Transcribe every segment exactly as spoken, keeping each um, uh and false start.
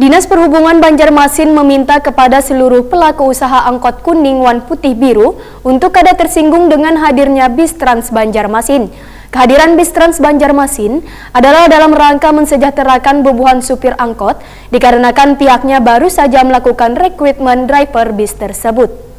Dinas Perhubungan Banjarmasin meminta kepada seluruh pelaku usaha angkot kuning wan putih biru untuk kada tersinggung dengan hadirnya bis Trans Banjarmasin. Kehadiran bis Trans Banjarmasin adalah dalam rangka mensejahterakan bubuhan supir angkot, dikarenakan pihaknya baru saja melakukan rekrutmen driver bis tersebut.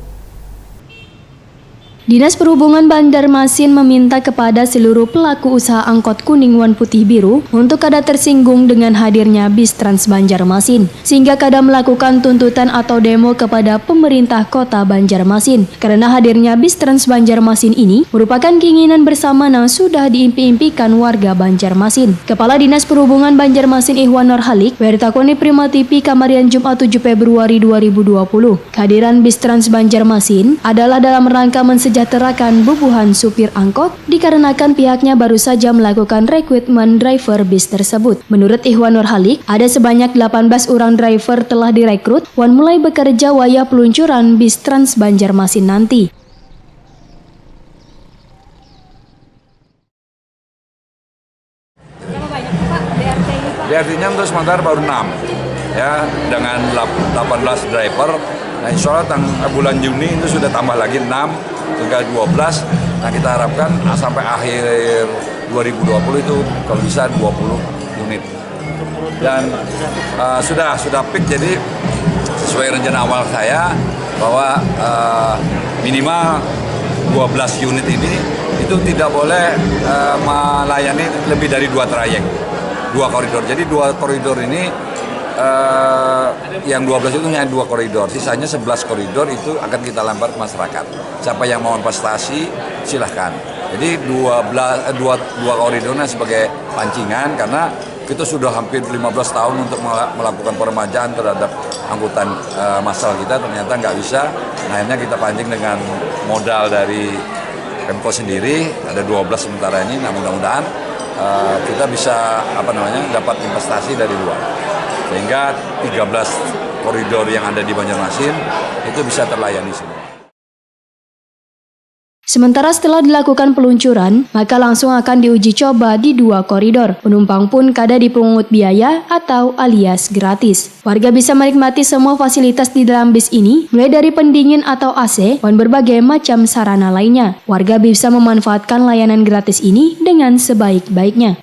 Dinas Perhubungan Banjarmasin meminta kepada seluruh pelaku usaha angkot kuning wan putih biru untuk kada tersinggung dengan hadirnya bis Trans Banjarmasin, sehingga kada melakukan tuntutan atau demo kepada pemerintah kota Banjarmasin. Karena hadirnya bis Trans Banjarmasin ini merupakan keinginan bersama yang sudah diimpi-impikan warga Banjarmasin. Kepala Dinas Perhubungan Banjarmasin Ihwan Nurhalik, bertakoni Prima T V kamarian Jumat tujuh Februari dua ribu dua puluh. Kehadiran bis Trans Banjarmasin adalah dalam rangka mensejahterakan bubuhan supir angkot, dikarenakan pihaknya baru saja melakukan rekrutmen driver bis tersebut. Menurut Ihwan Nurhalik, ada sebanyak delapan belas orang driver telah direkrut wan mulai bekerja wayah peluncuran bis Trans Banjarmasin nanti. B R T-nya untuk sementara baru enam, ya, dengan delapan belas driver. Nah, insya Allah tang, bulan Juni itu sudah tambah lagi enam, tinggal dua belas. Nah, kita harapkan, ah, sampai akhir dua ribu dua puluh itu kalau bisa dua puluh unit. Dan uh, sudah sudah peak, jadi sesuai rencana awal saya bahwa uh, minimal dua belas unit ini itu tidak boleh uh, melayani lebih dari dua trayek, dua koridor. Jadi dua koridor ini uh, yang dua belas itu hanya dua koridor, sisanya sebelas koridor itu akan kita lempar ke masyarakat. Siapa yang mau investasi, silahkan. Jadi dua belas, eh, dua, dua koridornya sebagai pancingan karena kita sudah hampir lima belas tahun untuk melakukan permajaan terhadap angkutan uh, massal kita, ternyata nggak bisa. Nah, akhirnya kita pancing dengan modal dari Pemko sendiri, ada dua belas sementara ini. Nah, mudah-mudahan uh, kita bisa apa namanya dapat investasi dari luar sehingga tiga belas koridor yang ada di Banjarmasin itu bisa terlayani semua. Sementara setelah dilakukan peluncuran, maka langsung akan diuji coba di dua koridor. Penumpang pun kada dipungut biaya atau alias gratis. Warga bisa menikmati semua fasilitas di dalam bis ini, mulai dari pendingin atau A C, wan berbagai macam sarana lainnya. Warga bisa memanfaatkan layanan gratis ini dengan sebaik-baiknya.